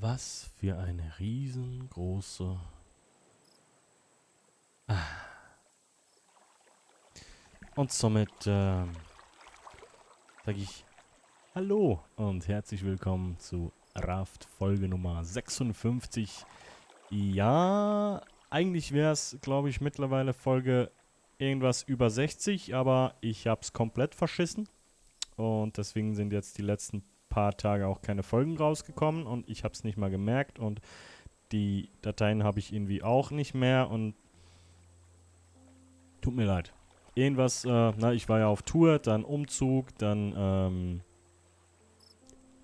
Was für eine riesengroße... Und somit sage ich Hallo und herzlich willkommen zu Raft Folge Nummer 56. Ja, eigentlich wäre es, glaube ich, mittlerweile Folge irgendwas über 60, aber ich habe es komplett verschissen. Und deswegen sind jetzt die letzten paar Tage auch keine Folgen rausgekommen und ich habe es nicht mal gemerkt und die Dateien habe ich irgendwie auch nicht mehr und tut mir leid. Irgendwas, ich war ja auf Tour, dann Umzug, dann,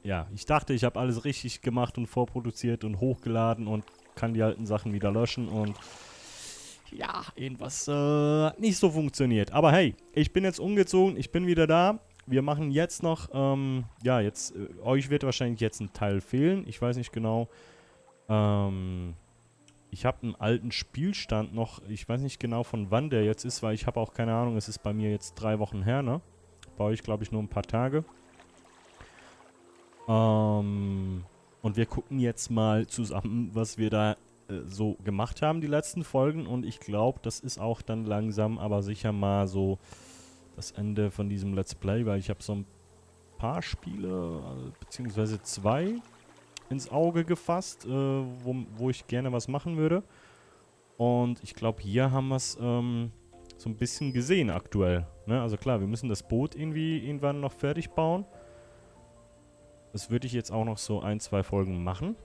ja, ich dachte, ich habe alles richtig gemacht und vorproduziert und hochgeladen und kann die alten Sachen wieder löschen und ja, irgendwas nicht so funktioniert. Aber hey, ich bin jetzt umgezogen, ich bin wieder da. Wir machen jetzt noch, euch wird wahrscheinlich jetzt ein Teil fehlen. Ich weiß nicht genau. Ich habe einen alten Spielstand noch. Ich weiß nicht genau, von wann der jetzt ist, weil ich habe auch keine Ahnung. Es ist bei mir jetzt 3 Wochen her, ne? Bei euch, glaube ich, nur ein paar Tage. Und wir gucken jetzt mal zusammen, was wir da so gemacht haben, die letzten Folgen. Und ich glaube, das ist auch dann langsam, aber sicher mal so das Ende von diesem Let's Play, weil ich habe so ein paar Spiele, beziehungsweise 2, ins Auge gefasst, wo ich gerne was machen würde. Und ich glaube, hier haben wir es so ein bisschen gesehen aktuell. Ne? Also klar, wir müssen das Boot irgendwie irgendwann noch fertig bauen. Das würde ich jetzt auch noch so 1, 2 Folgen machen.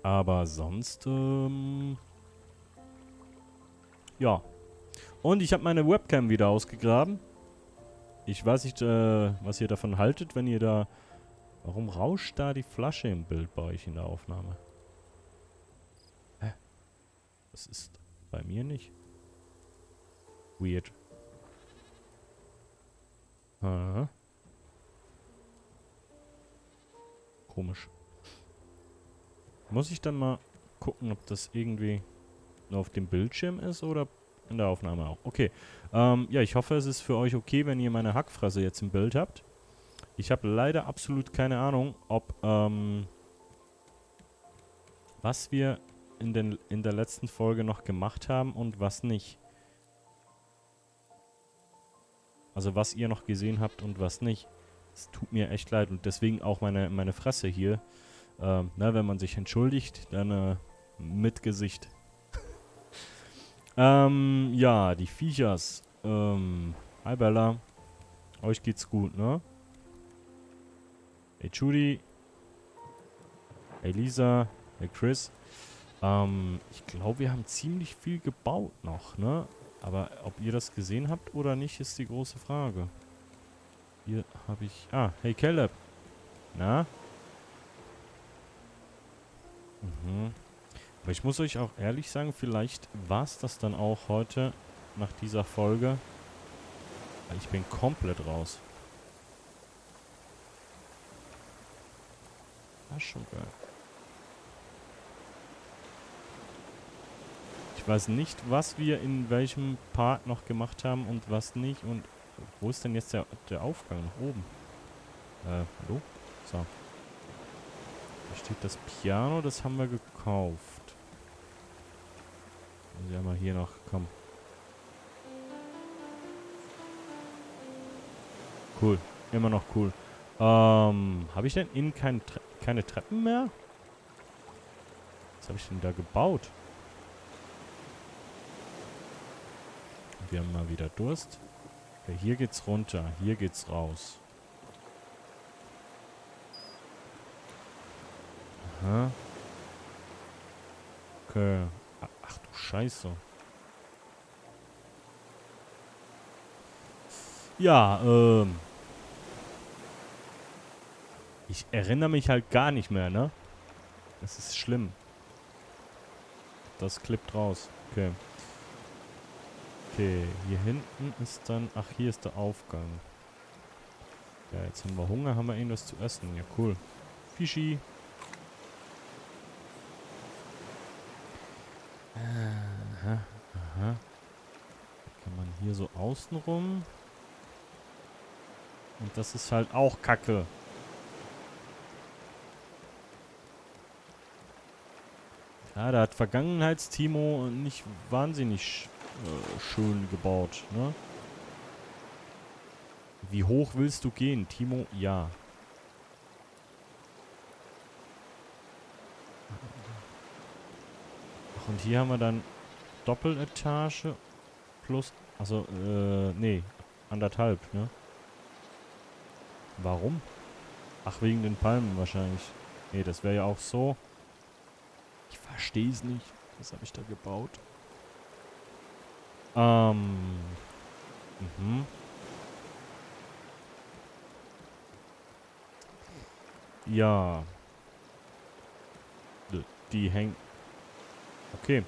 Aber sonst, ja. Und ich habe meine Webcam wieder ausgegraben. Ich weiß nicht, was ihr davon haltet, wenn ihr da... Warum rauscht da die Flasche im Bild bei euch in der Aufnahme? Hä? Das ist bei mir nicht. Weird. Aha. Komisch. Muss ich dann mal gucken, ob das irgendwie nur auf dem Bildschirm ist oder in der Aufnahme auch. Okay. Ja, ich hoffe, es ist für euch okay, wenn ihr meine Hackfresse jetzt im Bild habt. Ich habe leider absolut keine Ahnung, ob, was wir in der letzten Folge noch gemacht haben und was nicht. Also was ihr noch gesehen habt und was nicht. Es tut mir echt leid und deswegen auch meine Fresse hier. Wenn man sich entschuldigt, dann mit Gesicht. Ja, die Viechers. Hi Bella. Euch geht's gut, ne? Hey Judy. Hey Lisa. Hey Chris. Ich glaube, wir haben ziemlich viel gebaut noch, ne? Aber ob ihr das gesehen habt oder nicht, ist die große Frage. Hier habe ich... Ah, hey Caleb. Na? Mhm. Aber ich muss euch auch ehrlich sagen, vielleicht war es das dann auch heute nach dieser Folge. Weil ich bin komplett raus. War schon geil. Ich weiß nicht, was wir in welchem Part noch gemacht haben und was nicht. Und wo ist denn jetzt der Aufgang? Nach oben. Hallo? So. Da steht das Piano, das haben wir gekauft. Also ja mal hier noch, komm. Cool. Immer noch cool. Habe ich denn innen keine Treppen mehr? Was habe ich denn da gebaut? Wir haben mal wieder Durst. Okay, hier geht's runter. Hier geht's raus. Aha. Okay. Ach du Scheiße. Ja, ich erinnere mich halt gar nicht mehr, ne? Das ist schlimm. Das klippt raus. Okay. Okay, hier hinten ist dann... Ach, hier ist der Aufgang. Ja, jetzt haben wir Hunger, haben wir irgendwas zu essen. Ja, cool. Fischi. Aha, aha. Kann man hier so außen rum. Und das ist halt auch Kacke. Ja, da hat Vergangenheitstimo nicht wahnsinnig schön gebaut, ne? Wie hoch willst du gehen, Timo? Ja. Ach, und hier haben wir dann Doppeletage plus, also, nee, 1,5, ne? Warum? Ach, wegen den Palmen wahrscheinlich. Nee, das wäre ja auch so. Ich verstehe es nicht. Was habe ich da gebaut? Mhm. Ja. Die hängt. Okay.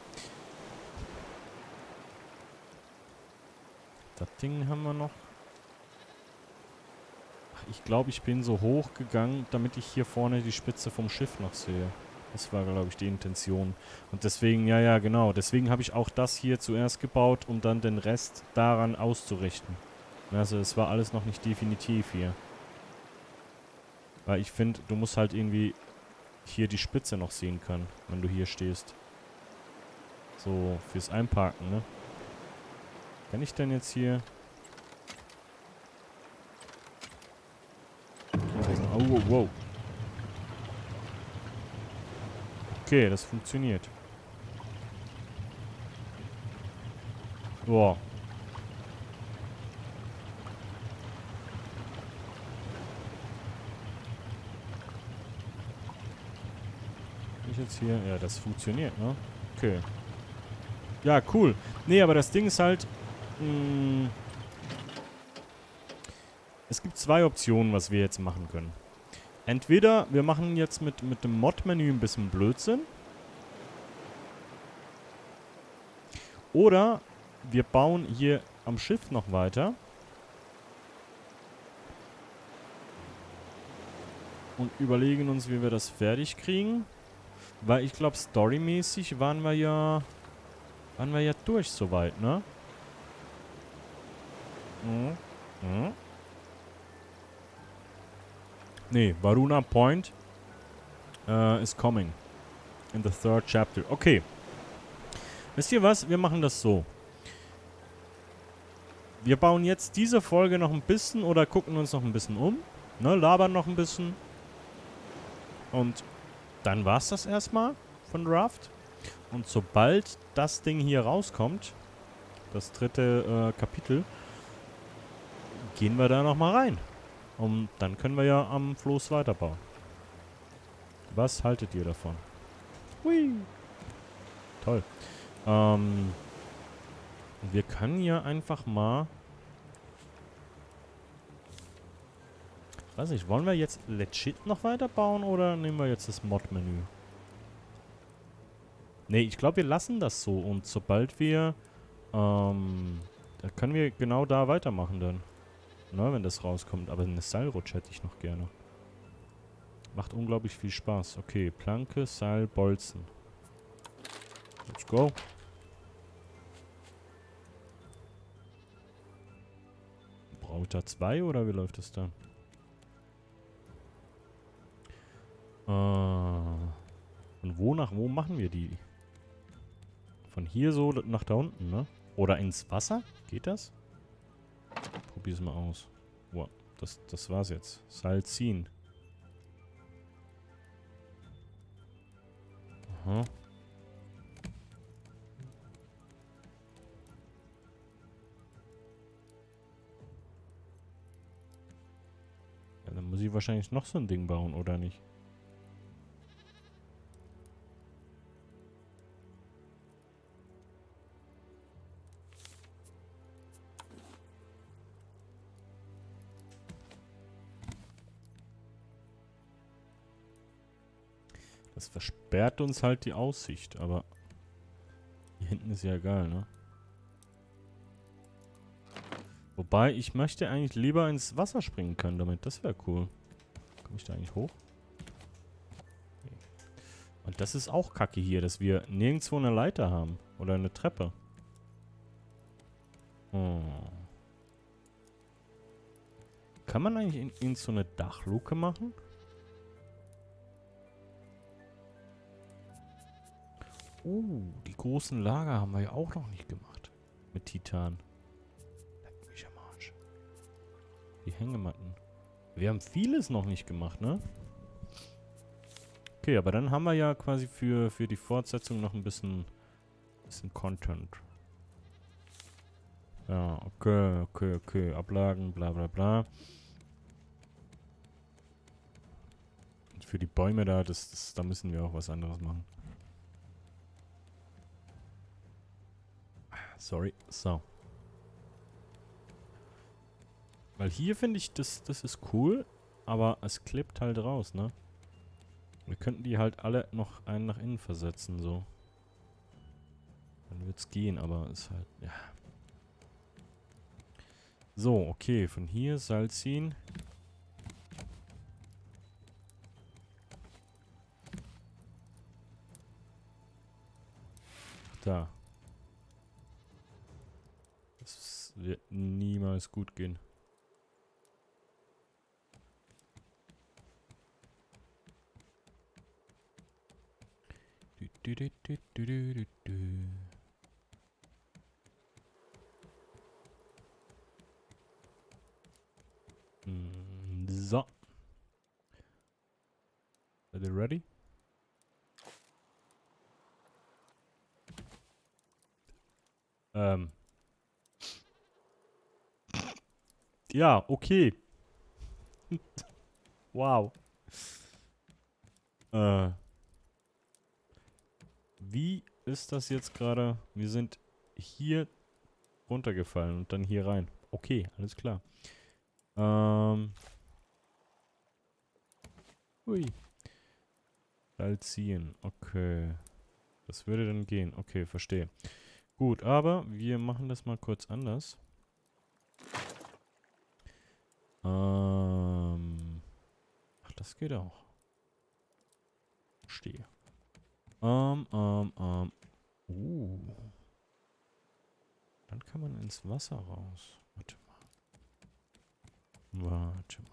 Das Ding haben wir noch. Ach, ich glaube, ich bin so hoch gegangen, damit ich hier vorne die Spitze vom Schiff noch sehe. Das war, glaube ich, die Intention. Und deswegen, ja, genau. Deswegen habe ich auch das hier zuerst gebaut, um dann den Rest daran auszurichten. Also, es war alles noch nicht definitiv hier. Weil ich finde, du musst halt irgendwie hier die Spitze noch sehen können, wenn du hier stehst. So, fürs Einparken, ne? Kann ich denn jetzt hier... Oh, wow. Okay, das funktioniert. Boah. Ich jetzt hier... Ja, das funktioniert, ne? Okay. Ja, cool. Nee, aber das Ding ist halt... es gibt zwei Optionen, was wir jetzt machen können. Entweder wir machen jetzt mit dem Mod-Menü ein bisschen Blödsinn. Oder wir bauen hier am Schiff noch weiter. Und überlegen uns, wie wir das fertig kriegen. Weil ich glaube, storymäßig waren wir ja durch soweit, ne? Nee, Varuna Point is coming. In the third chapter. Okay. Wisst ihr was? Wir machen das so. Wir bauen jetzt diese Folge noch ein bisschen oder gucken uns noch ein bisschen um. Ne, labern noch ein bisschen. Und dann war's das erstmal von Raft. Und sobald das Ding hier rauskommt, das dritte Kapitel, gehen wir da nochmal rein. Und dann können wir ja am Floß weiterbauen. Was haltet ihr davon? Hui. Toll. Wir können ja einfach mal... Weiß nicht, wollen wir jetzt legit noch weiterbauen oder nehmen wir jetzt das Mod-Menü? Ne, ich glaube, wir lassen das so. Und sobald wir... da können wir genau da weitermachen dann. Na, wenn das rauskommt. Aber eine Seilrutsch hätte ich noch gerne. Macht unglaublich viel Spaß. Okay, Planke, Seil, Bolzen. Let's go. Brauche ich da 2 oder wie läuft das da? Von wo nach wo machen wir die? Von hier so nach da unten, ne? Oder ins Wasser? Geht das? Probier's mal aus. Wow, das war's jetzt. Seil ziehen. Aha. Ja, dann muss ich wahrscheinlich noch so ein Ding bauen, oder nicht? Das versperrt uns halt die Aussicht, aber hier hinten ist ja egal, ne? Wobei, ich möchte eigentlich lieber ins Wasser springen können damit. Das wäre cool. Komme ich da eigentlich hoch? Nee. Und das ist auch kacke hier, dass wir nirgendwo eine Leiter haben. Oder eine Treppe. Oh. Kann man eigentlich in so eine Dachluke machen? Die großen Lager haben wir ja auch noch nicht gemacht. Mit Titan. Leck mich am Arsch. Die Hängematten. Wir haben vieles noch nicht gemacht, ne? Okay, aber dann haben wir ja quasi für die Fortsetzung noch ein bisschen Content. Ja, okay. Ablagen, bla bla bla. Und für die Bäume da, da müssen wir auch was anderes machen. Sorry. So. Weil hier finde ich, das ist cool, aber es klippt halt raus, ne? Wir könnten die halt alle noch einen nach innen versetzen, so. Dann wird's gehen, aber ist halt, ja. So, okay, von hier Seil ziehen. Da. Das wird niemals gut gehen. So. Are they ready? Ja, okay. Wow. Wie ist das jetzt gerade? Wir sind hier runtergefallen und dann hier rein. Okay, alles klar. Hui. Seil ziehen. Okay. Das würde dann gehen. Okay, verstehe. Gut, aber wir machen das mal kurz anders. Ach, das geht auch. Verstehe. Dann kann man ins Wasser raus. Warte mal.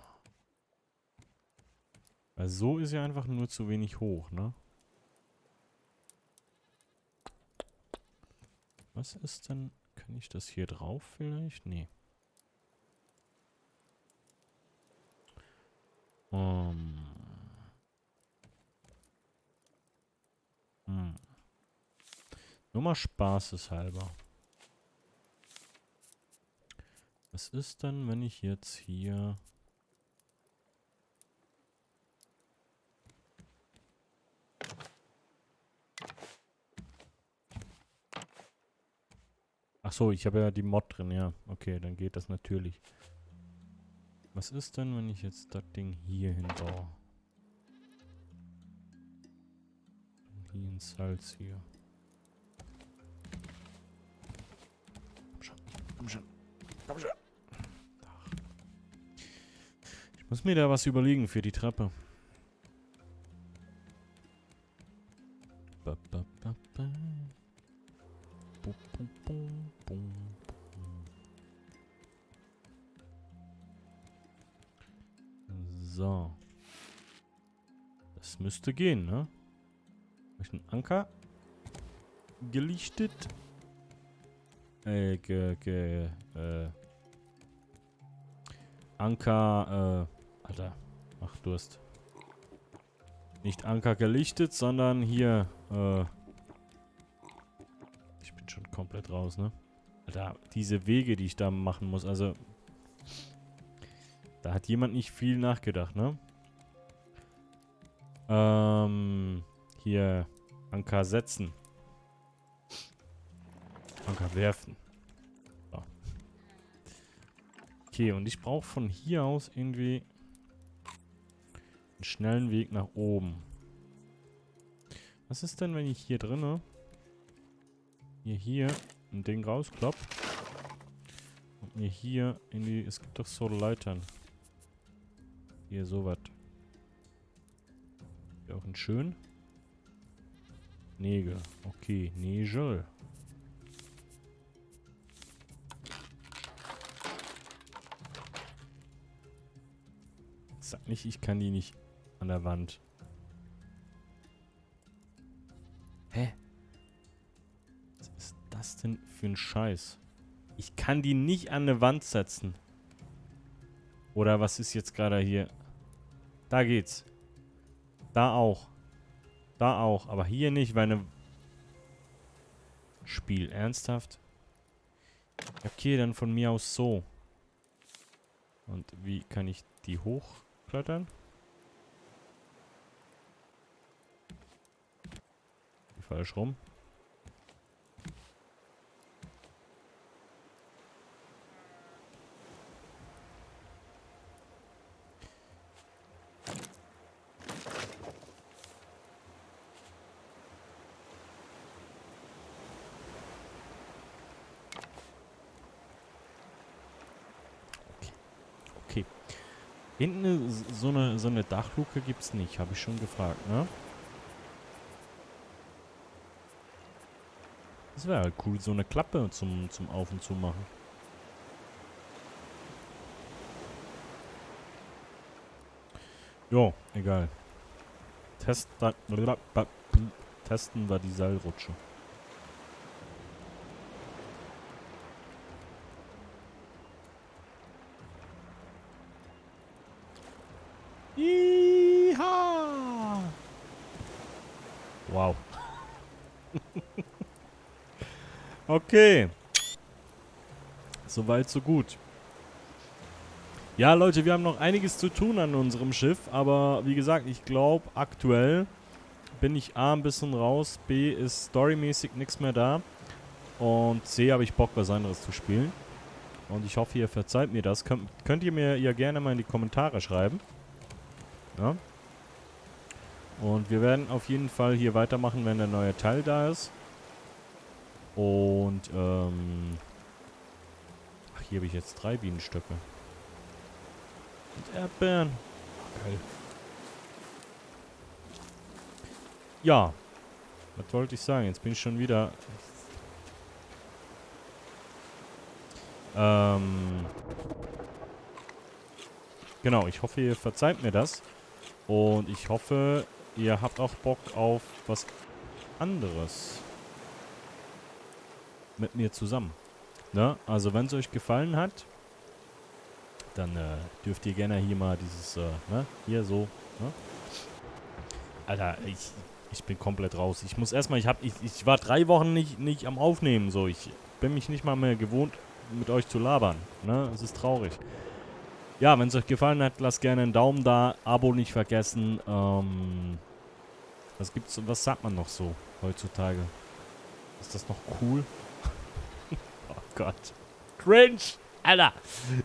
Weil so ist ja einfach nur zu wenig hoch, ne? Was ist denn... Kann ich das hier drauf vielleicht? Nee. Nur mal spaßeshalber. Was ist denn, wenn ich jetzt hier... Ach so, ich habe ja die Mod drin, ja. Okay, dann geht das natürlich. Was ist denn, wenn ich jetzt das Ding hier hinbaue? Hier ins Salz hier. Komm schon. Ach. Ich muss mir da was überlegen für die Treppe. So. Das müsste gehen, ne? Habe ich einen Anker gelichtet? Anker, Alter. Ach, Durst. Nicht Anker gelichtet, sondern hier, ich bin schon komplett raus, ne? Alter, diese Wege, die ich da machen muss, also... Da hat jemand nicht viel nachgedacht, ne? Hier, Anker setzen. Anker werfen. So. Okay, und ich brauche von hier aus irgendwie einen schnellen Weg nach oben. Was ist denn, wenn ich hier drinne hier ein Ding rausklopp und mir hier in die... Es gibt doch so Leitern. Hier, sowas. Hier auch ein schön. Nägel. Okay, Nägel. Sag nicht, ich kann die nicht an der Wand. Hä? das denn für ein Scheiß? Ich kann die nicht an eine Wand setzen. Oder was ist jetzt gerade hier? Da geht's. Da auch. Da auch. Aber hier nicht, weil eine... Spiel. Ernsthaft? Okay, dann von mir aus so. Und wie kann ich die hochklettern? Falsch rum. Okay. Hinten so eine Dachluke gibt's nicht, habe ich schon gefragt, ne? Das wäre halt cool, so eine Klappe zum Auf und zu machen. Jo, egal. Testen wir die Seilrutsche. Iha! Wow. Okay. Soweit, so gut. Ja, Leute, wir haben noch einiges zu tun an unserem Schiff, aber wie gesagt, ich glaube, aktuell bin ich A, ein bisschen raus, B, ist storymäßig nichts mehr da und C, habe ich Bock, was anderes zu spielen. Und ich hoffe, ihr verzeiht mir das. Könnt ihr mir ja gerne mal in die Kommentare schreiben. Ja. Und wir werden auf jeden Fall hier weitermachen, wenn der neue Teil da ist. Und, ach, hier habe ich jetzt 3 Bienenstöcke. Und Erdbeeren. Geil. Ja. Was wollte ich sagen? Jetzt bin ich schon wieder... Genau, ich hoffe, ihr verzeiht mir das. Und ich hoffe, ihr habt auch Bock auf was anderes. Mit mir zusammen. Ne? Also, wenn es euch gefallen hat, dann dürft ihr gerne hier mal dieses, ne? Hier so, ne? Alter, ich bin komplett raus. Ich muss erstmal, ich war 3 Wochen nicht am Aufnehmen, so. Ich bin mich nicht mal mehr gewohnt, mit euch zu labern, ne? Es ist traurig. Ja, wenn es euch gefallen hat, lasst gerne einen Daumen da, Abo nicht vergessen. Was sagt man noch so heutzutage? Ist das noch cool? Oh Gott. Cringe! Alter!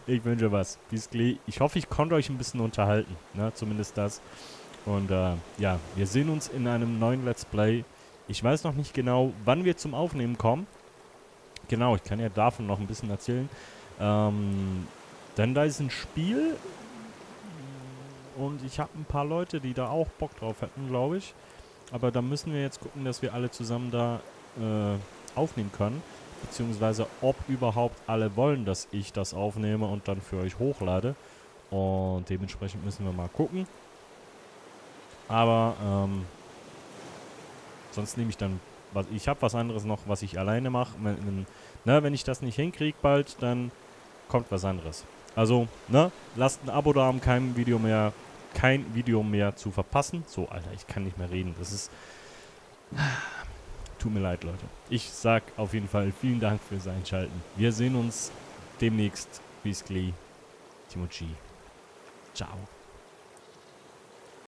Ich wünsche was. Bis gleich. Ich hoffe, ich konnte euch ein bisschen unterhalten. Ne? Zumindest das. Und ja, wir sehen uns in einem neuen Let's Play. Ich weiß noch nicht genau, wann wir zum Aufnehmen kommen. Genau, ich kann ja davon noch ein bisschen erzählen. Denn da ist ein Spiel. Und ich habe ein paar Leute, die da auch Bock drauf hätten, glaube ich. Aber da müssen wir jetzt gucken, dass wir alle zusammen da aufnehmen können. Beziehungsweise ob überhaupt alle wollen, dass ich das aufnehme und dann für euch hochlade. Und dementsprechend müssen wir mal gucken. Aber sonst nehme ich dann... Ich habe was anderes noch, was ich alleine mache. Wenn ich das nicht hinkriege bald, dann kommt was anderes. Also, ne? Lasst ein Abo da, um kein Video mehr zu verpassen. So, Alter, ich kann nicht mehr reden. Das ist... Tut mir leid, Leute. Ich sag auf jeden Fall vielen Dank fürs Einschalten. Wir sehen uns demnächst. Bis gleich. Timochi. Ciao.